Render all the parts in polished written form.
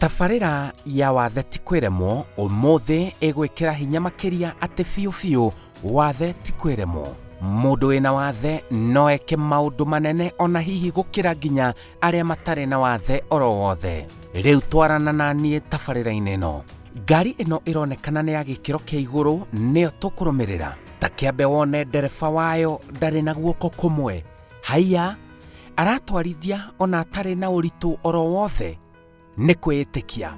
Tabarĩra ya Wathe ti kwĩremwo ũmũthĩ ĩgwĩkĩra hinya makĩria atĩ biũ biũ wathe ti kwĩremwo. Mũndũ wĩna wathe no eke maũndũ manene ona hihi gũkĩra nginya arĩa matarĩ na wathe oro wothe. Rĩu twarana na niĩ tabarĩra-inĩ ĩno. Ngari ĩno ĩronekana nĩ ya gĩkĩro kĩa igũrũ nĩyo tũkũrũmĩrĩra. Ta kĩambe wone ndereba wayo ndarĩ na guoko kũmwe. Haiya, aratwarithia ona atarĩ na ũritũ oro wothe. Nĩ kwĩĩtĩkia.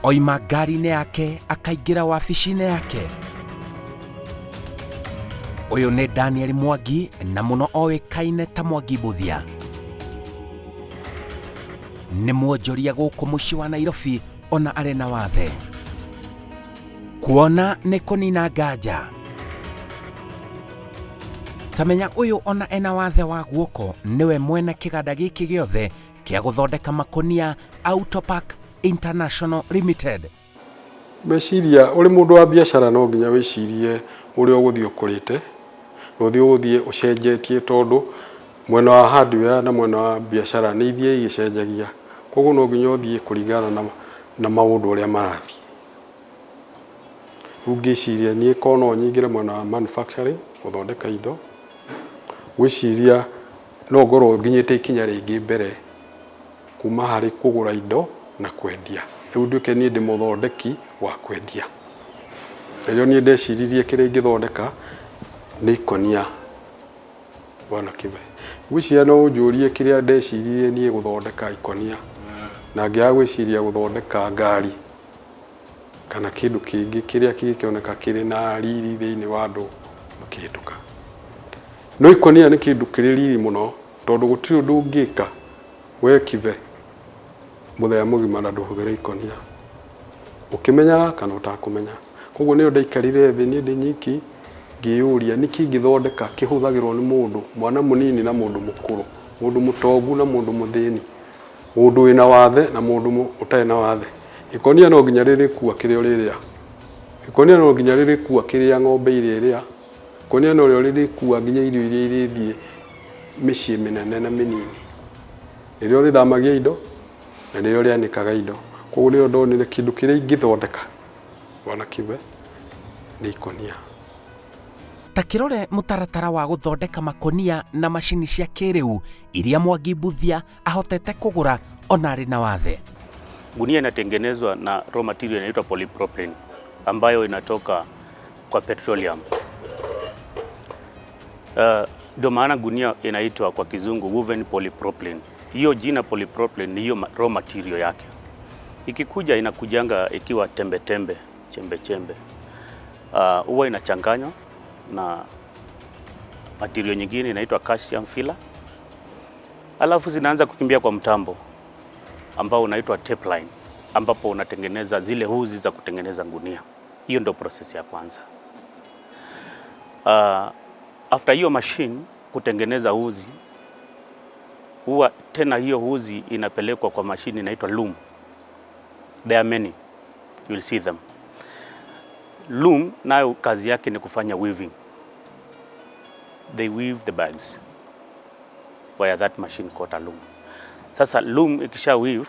Oima ngari-inĩ yake akaingĩra wabici-inĩ yake. Ũyũ nĩ Daniel Mwangi na mũno oĩkaine ta Mwangi Mbuthia. Nĩ mwonjoria gũkũ mũciĩ wa Nairobi ona arĩ na wathe. Kuona nĩ kũnina nganja. Ta menya ũyũ ona ena wathe wa guoko nĩwe mwene kĩganda gĩkĩ gĩothe kĩa gũthondeka makũnia Autopack International Limited. Meciria, ũrĩ mũndũ wa biacara no nginya wĩcirie ũrĩa ũgũthiĩ ũkũrĩte, na ũthiĩ ũgũthiĩ ũcenjetie tondũ mwena wa hardware na mwena wa biacara nĩ ithiaga igĩcenjagia. Koguo no nginya ũthiĩ kũringana na maũndũ ũrĩa marathiĩ. Rĩu ngĩciria niĩ korwo no nyingĩre mwena wa manufacturing, gũthondeka indo, ngwĩciria no ngorwo nginyĩte ikinya rĩngĩ mbere kuma harĩ kũgũra indo na kwendia. Rĩu nduĩke niĩ ndĩ mũthondeki wa kwendia. Nĩrĩo niĩ ndeciririe kĩrĩa ingĩthondeka nĩ ikũnia. Bwana Kibe. Ngwĩciria no ũnjũrie kĩrĩa ndeciririe niĩ gũthondeka ikũnia na ngĩaga gwĩciria gũthondeka ngari. Kana kĩndũ kĩngĩ kĩrĩa kĩngĩkĩoneka kĩrĩ na riri thĩinĩ wa andũ makĩhĩtũka. No ikũnia nĩ kĩndũ kĩrĩ riri mũno tondũ gũtirĩ ũndũ ũngĩka we Kibe mũthenya mũgima na ndũhũthĩre ikũnia, ũkĩmenyaga kana ũtakũmenya. Koguo nĩyo ndaikarire thĩ niĩ ndĩ nyiki ngĩyũria nĩkĩ ingĩthondeka kĩhũthagĩrwo nĩ mũndũ, mwana mũnini na mũndũ mũkũrũ, mũndũ mũtongu na mũndũ mũthĩni, mũndũ wĩna wathe na mũndũ ũtarĩ na wathe. Ikũnia no nginya rĩrĩkua kĩrĩa ũrĩrĩa. Ikũnia no nginya rĩrĩkua kĩrĩa ng'ombe irĩrĩa. Ikũnia norĩo rĩrĩkua nginya irio iria irĩthiĩ mĩciĩ mĩnene na mĩnini. Nĩrĩo rĩthamagia indo na nĩrĩo rĩanĩkaga indo. Koguo nĩrĩo ndonire kĩndũ kĩrĩa ingĩthondeka Bwana Kibe nĩ ikũnia. Ta kĩrore mũtaratara wa gũthondeka makũnia na macini cia kĩrĩu iria Mwangi Mbuthia ahotete kũgũra ona arĩ na wathe. Gunia inatengenezwa na raw material inaitwa polypropylene ambayo inatoka kwa petroleum. Ndio maana gunia inaitwa kwa kizungu woven polypropylene. Hiyo jina polypropylene ni hiyo raw material yake. Ikikuja inakujanga ikiwa tembe tembe, chembe chembe. Huwa inachanganywa na material nyingine inaitwa calcium filler. Alafu zinaanza kukimbia kwa mtambo ambao unaitwa tape line, ambapo unatengeneza zile uzi za kutengeneza gunia. Hiyo ndio process ya kwanza. After hiyo machine kutengeneza uzi, huwa tena hiyo uzi inapelekwa kwa machine inaitwa loom. There are many, you will see them. Loom nayo kazi yake ni kufanya weaving. They weave the bags via that machine called a loom. Sasa loom ikisha weave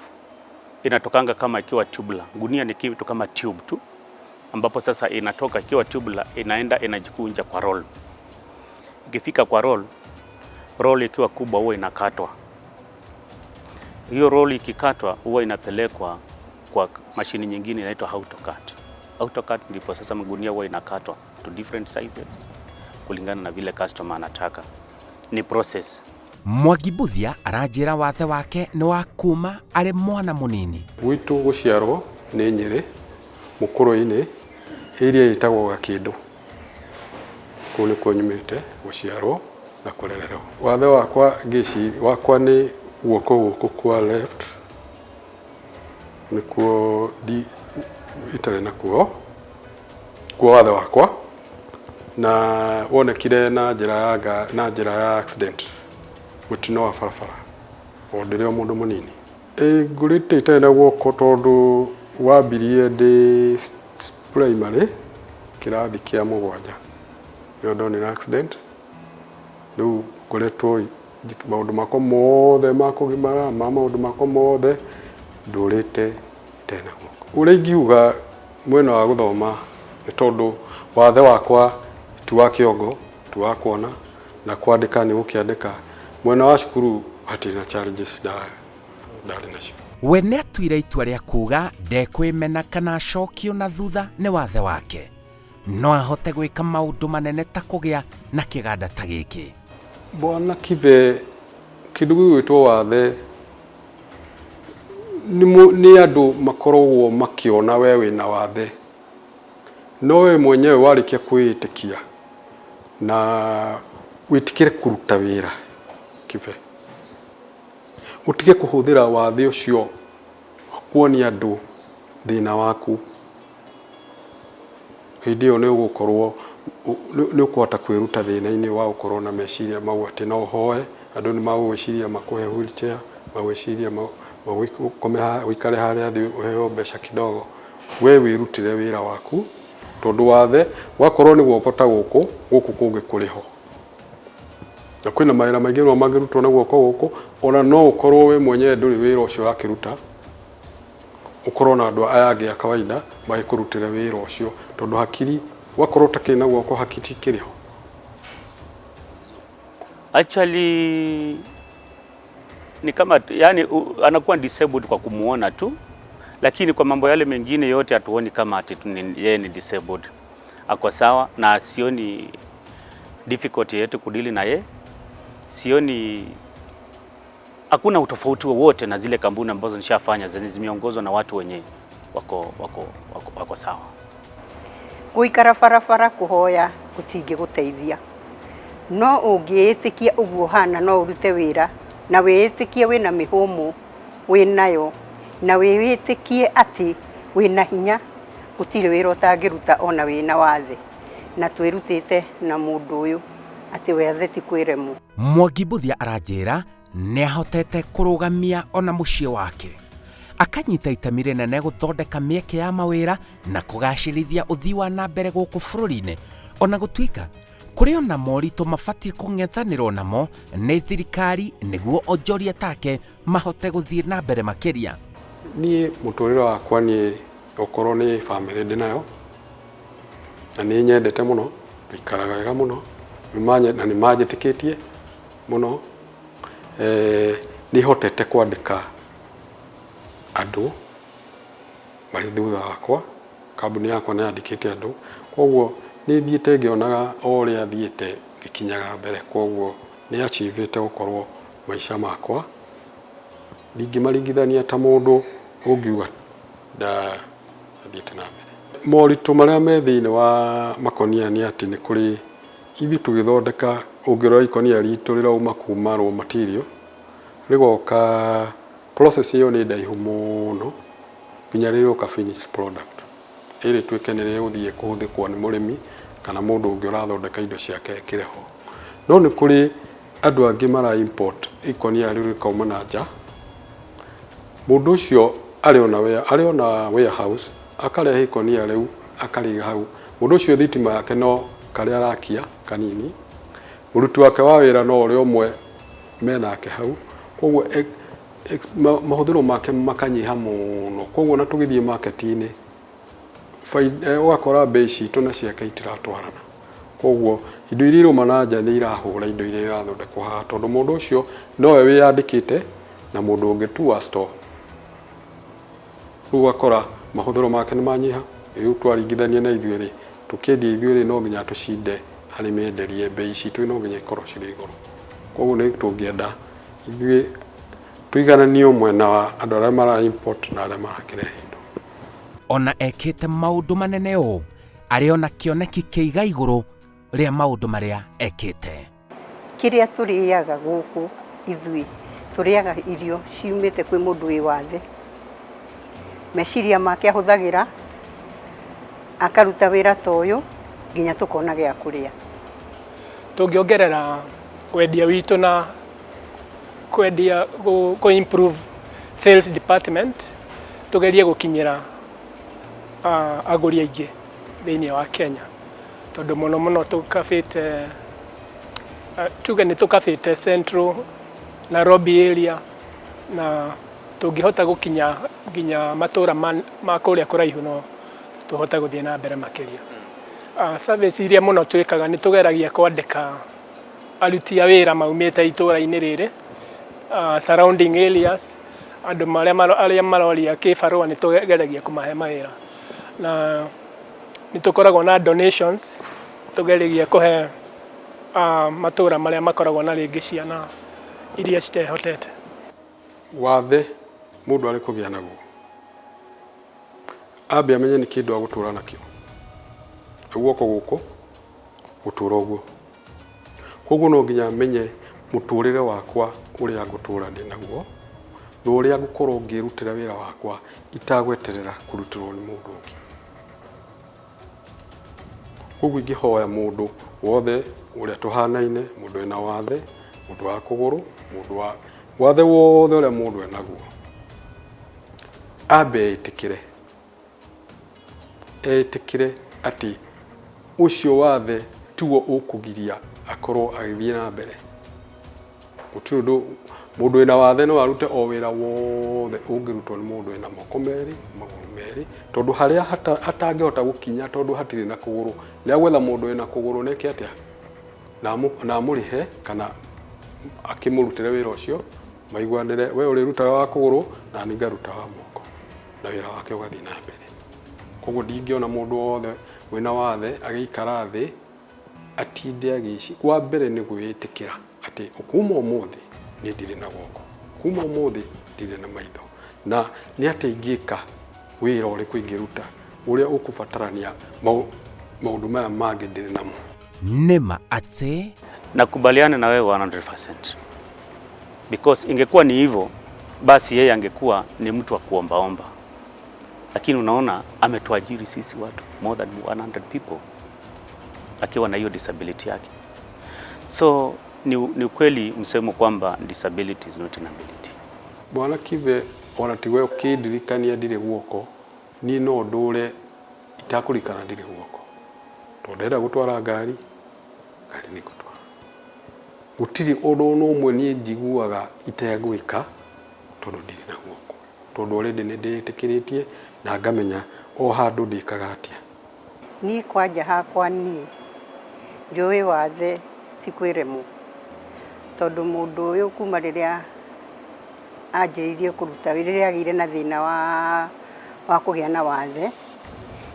inatokanga kama ikiwa tubular. Gunia ni kitu kama tube tu, ambapo sasa inatoka ikiwa tubular, inaenda inajikunja kwa roll. Ikifika kwa roll, roll ikiwa kubwa huwa inakatwa. Hiyo roll ikikatwa huwa inapelekwa kwa mashini nyingine inaitwa autocut. Autocut ndipo sasa magunia huwa inakatwa to different sizes kulingana na vile customer anataka. Ni process. Mwangi Mbuthia aranjĩra wathe wake nĩ wa kuma arĩ mwana mũnini. Gwitũ gũciarwo nĩ Nyĩrĩ, Mũkũrwe-inĩ, area ĩtagwo Gakĩndũ. Kũu nĩkuo nyumĩte gũciarwo na kũrererwo. Wathe wakwa ngĩciria wakwa nĩ guoko gũkũ kwa left nĩkuo itarĩ nakuo, kuo wathe wakwa na wonekire na njĩra ya na njĩra ya accident, mũtino wa barabara o ndĩrĩ o mũndũ mũnini. Ĩĩ ngũrĩte itarĩ na guoko tondũ wambirie ndĩ primary kĩrathi kĩa mũgwanja nĩrĩo ndonire accident, rĩu ngoretwo Maũndũ makwa mothe ma kũgimara, ma maũndũ makwa mothe, ndũrĩte itarĩ na guoko. Ũrĩa ingiuga mwena wa gũthoma, nĩ tondũ wathe wakwa ti wa kĩongo, ti wa kuona, na kwandĩka nĩ gũkĩandĩka. Mwena wa cukuru hatirĩ na challenges ndarĩ nacio. We nĩ atuire itua rĩa kuga ndekwĩmena kana acokio na thutha nĩ wathe wake. No ahote gwĩka maũndũ manene ta kũgĩa na kĩganda ta gĩkĩ. Bwana Kibe, kĩndũ gĩgwĩtwo wathe nĩ andũ makoragwo makĩona we wĩna wathe, no we mwenyewe warĩkia kwĩĩtĩkia na wĩtĩkĩre kũruta wĩra, Kibe, ũtige kũhũthĩra wathe ũcio kuonia andũ thĩna waku, hĩndĩ ĩyo nĩ ũgũkorwo nĩ ũkũhota kwĩruta thĩna-inĩ wa gũkorwo na meciria mau atĩ no ũhoe andũ nĩ magũgwĩciria makũhe wheelchair, magwĩciria ũkome, ũikare harĩa thĩ ũheo mbeca kidogo. We wĩrutĩre wĩra waku, tondũ wathe wakorwo nĩ guoko ta gũkũ, gũkũ kũngĩ kũrĩ ho, na kwĩna mawĩra maingĩ no mangĩrutwo na guoko gũkũ. Ona no ũkorwo we mwenyewe ndũrĩ wĩra ũcio ũrakĩruta, ũkorwo na andũ aya angĩ a kawaida magĩkũrutĩre wĩra ũcio, tondũ hakiri wakorwo ũtakĩrĩ na guoko, hakiri ikĩrĩ ho. Actually ni kama yani anakuwa disabled kwa kumuona tu, lakini kwa mambo yale mengine yote hatuoni kama ati yeye ni disabled. Ako sawa na sioni difficulty yetu kudili na ye, sioni hakuna utofauti wowote na zile kampuni ambazo nishafanya zenye zimeongozwa na watu wenye wako sawa. Gũikara barabara kũhoya gũtingĩgũteithia, no ũngĩĩtĩkia ũguo hana no ũrute wĩra, na wĩĩtĩkie wĩna mĩhũmũ wĩnayo, na wĩĩtĩkie atĩ wĩna hinya, gũtirĩ wĩra ũtangĩruta ona wĩna wathe. Na twĩrutĩte na mũndũ ũyũ atĩ wathe ti kwĩremwo. Mwangi Mbuthia aranjĩra nĩ ahotete kũrũgamia ona mũciĩ wake, akanyita itemi rĩnene gũthondeka mĩeke ya mawĩra na kũgacĩrithia ũthii wa na mbere gũkũ bũrũri-inĩ, ona gũtuĩka kũrĩ ona moritũ mabatiĩ kũng'ethanĩrwo namo nĩ thirikari nĩguo onjoria take mahote gũthiĩ na mbere makĩria. Niĩ mũtũrĩre wakwa, niĩ okorwo nĩ bamĩrĩ ndĩ nayo na nĩ nyendete mũno, tũikaraga wega mũno na nĩ manjĩtĩkĩtie mũno. Nĩ hotete kwandĩka andũ marĩ thutha wakwa, kambuni yakwa nĩ yandĩkĩte andũ, koguo nĩ thiĩte ngĩonaga o ũrĩa thiĩte ngĩkinyaga mbere, koguo nĩ achievĩte gũkorwo maica makwa ndingĩmaringithania ta mũndũ ũngiuga ndathiĩte na mbere. Moritũ marĩa me thĩinĩ wa makonia nĩ atĩ nĩ kũrĩ ithuĩ tũgĩthondeka, ũngĩrora ikonia ritũ rĩrauma kuma raw material rĩgoka, process ĩyo nĩ ndaihu mũno nginya rĩroka finished product ĩrĩ tuĩke nĩ rĩgũthiĩ kũhũthĩkwo nĩ mũrĩmi kana mũndũ ũngĩ ũrathondeka indo ciake ekĩre ho. No nĩ kũrĩ andũ angĩ mara import ikonia rĩu rĩkauma na nja, mũndũ ũcio arĩ ona warehouse, akarehe ikonia rĩu akarĩiga hau. Mũndũ ũcio thitima yake no karĩa arakia kanini, mũruti wake wa wĩra no ũrĩa ũmwe menake hau, koguo mahũthĩro make makanyiha mũno. Koguo na tũgĩthiĩ market-inĩ, ũgakora mbei citũ na ciake itiratwarana, koguo indo iria irauma na nja nĩ irahũra indo iria irathondekwo haha, tondũ mũndũ ũcio nowe wĩyandĩkĩte na mũndũ ũngĩ tu wa store. Rĩu ũgakora mahũthĩro make nĩ manyiha. Rĩu twaringithania na ithuĩ rĩ, tũkĩendia ithuĩ rĩ, no nginya tũcinde harĩ mĩenderie, mbei citũ no nginya ikorwo cirĩ igũrũ. Koguo nĩ tũngĩenda ithuĩ tũigananio mwena wa andũ arĩa mara import na arĩa marakĩrehe indo. Ona ekĩte maũndũ manene ũũ, arĩ ona kĩoneki kĩiga igũrũ rĩa maũndũ marĩa ekĩte. Kĩrĩa tũrĩaga gũkũ, ithuĩ tũrĩaga irio ciumĩte kwĩ mũndũ wĩ wathe. Meciria make ahũthagĩra akaruta wĩra ta ũyũ nginya tũkona gĩa kũrĩa. Tũngĩongerera wendia witũ na kwendia kũ improve sales department, tugerie gũkinyĩra agũri aingĩ thĩinĩ wa Kenya, tondũ mũno mũno tũkabĩte Tuge nĩ tũkabĩte Central Nairobi area, na tũngĩhota gũkinya nginya matũra ma kũrĩa kũraihu, no tũhote gũthiĩ na mbere makĩria. Service iria mũno twĩkaga, nĩ tũgeragia kwandĩka aruti a wĩra maumĩte itũra-inĩ rĩrĩ, surrounding areas, andũ arĩa maroria kĩbarũa, nĩ tũgeragia kũmahe mawĩra, na nĩ tũkoragwo na donations tũgeragia kũhe matũra marĩa makoragwo na rĩngĩ ciana iria citehotete. Wathe mũndũ arĩ kũgĩa naguo, ambe amenye nĩ kĩndũ agũtũra nakĩo, na guoko gũkũ gũtũra ũguo. Koguo no nginya menye mũtũrĩre wakwa ũrĩa ngũtũra ndĩ naguo, na ũrĩa ngũkorwo ngĩrutĩra wĩra wakwa itagweterera kũrutĩrwo nĩ mũndũ ũngĩ. Koguo ingĩhoya mũndũ wothe ũrĩa tũhanaine, mũndũ wĩna wathe, mũndũ wa kũgũrũ, mũndũ wa wathe wothe ũrĩa mũndũ enaguo, ambe etĩkĩre, etĩkĩre atĩ ũcio wathe tiguo ũkũgiria akorwo agĩthiĩ na mbere. Gũtirĩ ũndũ, mũndũ wĩna wathe no arute o wĩra wothe ũngĩrutwo nĩ mũndũ wĩna moko merĩ, magũrũ merĩ, tondũ harĩa atangĩhota gũkinya tondũ hatirĩ na kũgũrũ, nĩ agwetha mũndũ wĩna kũgũrũ neke atĩa, na amũrĩhe kana akĩmũrutĩre wĩra ũcio, maiguanĩre, we ũrĩrutaga wa kũgũrũ na niĩ ngaruta wa moko, na wĩra wake ũgathiĩ na mbere. Koguo ndingĩona mũndũ wothe wĩna wathe agĩikara thĩ atinde agĩci. Wa mbere nĩ gwĩĩtĩkĩra atĩ kuma ũmũthĩ niĩ ndirĩ na guoko, kuma ũmũthĩ ndirĩ na maitho, na nĩ atĩa ingĩka, wĩra ũrĩkũ ingĩruta ũrĩa ũkũbatarania maũndũ maya mangĩ ndĩrĩ namo. Nĩma atĩ Nakubaliana na wewe 100%, because ingekuwa ni hivyo, basi yeye angekuwa ni mtu wa kuombaomba, lakini unaona ametuajiri sisi watu more than 100 people akiwa na hiyo disability yake. So ni ukweli msemo kwamba disability is not inability. Bwana Kibe, ona tiwe ũkĩndirikania ndirĩ guoko, niĩ no ndũre itakũririkana ndirĩ guoko, tondũ ndĩrenda gũtwara ngari, ngari nĩ ngũtwara. Gũtirĩ ũndũ ona ũmwe niĩ njiguaga itegwĩka tondũ ndirĩ na guoko, tondũ already nĩ ndĩĩtĩkĩrĩtie na ngamenya o handũ ndĩkaga atĩa. Niĩ kwanja hakwa, niĩ njũĩ wathe ti kwĩremwo, tondũ mũndũ ũyũ kuma rĩrĩa anjĩrĩirie kũruta wĩra, rĩrĩa agĩire na thĩna wa kũgĩa na wathe,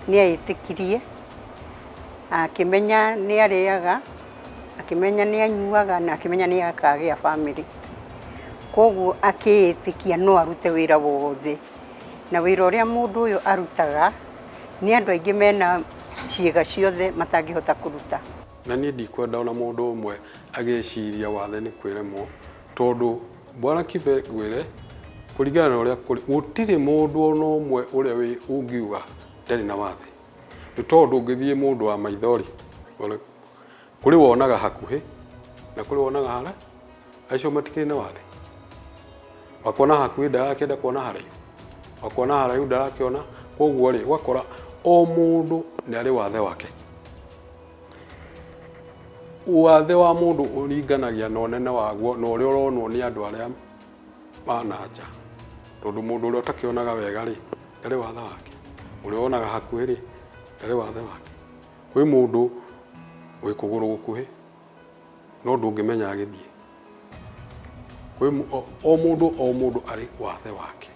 nĩ eĩtĩkirie, akĩmenya nĩ arĩaga, akĩmenya nĩ anyuaga, na akĩmenya nĩ akagĩa bamĩrĩ. Koguo akĩĩtĩkia no arute wĩra wothe, na wĩra ũrĩa mũndũ ũyũ arutaga nĩ andũ aingĩ mena ciĩga ciothe matangĩhota kũruta. Na niĩ ndikwenda ona mũndũ ũmwe agĩciria wathe nĩ kwĩremwo, tondũ Bwana Kibe, ngwĩre, kũringana na ũrĩa kũrĩ, gũtirĩ mũndũ ona ũmwe ũrĩa wĩ ũngiuga ndarĩ na wathe, nĩ tondũ ũngĩthiĩ mũndũ wa maitho rĩ, kũrĩ wonaga hakuhĩ na kũrĩ wonaga hara, acio matikĩrĩ na wathe. Wakuona hakuhĩ ndarakĩenda kuona haraihu, wakuona haraihu ndarakĩona. Koguo rĩ, ũgakora o mũndũ nĩ arĩ wathe wake. Wathe wa mũndũ ũringanagia na ũnene waguo na ũrĩa ũronwo nĩ andũ arĩa ma na nja, tondũ mũndũ ũrĩa ũtakĩonaga wega rĩ, ndarĩ wathe wake, ũrĩa wonaga hakuhĩ rĩ, ndarĩ wathe wake. Kwĩ mũndũ wĩ kũgũrũ gũkuhĩ no ndũngĩmenya agĩthiĩ. Kwĩ o mũndũ, o mũndũ arĩ wathe wake.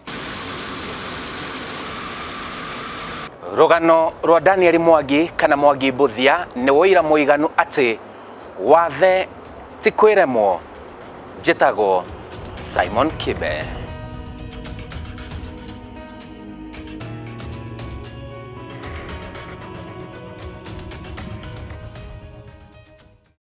Rũgano rwa Daniel Mwangi kana Mwangi Mbuthia nĩ wũira mũiganu atĩ wathe ti kwĩremwo. Njĩtagwo Simon Kibe.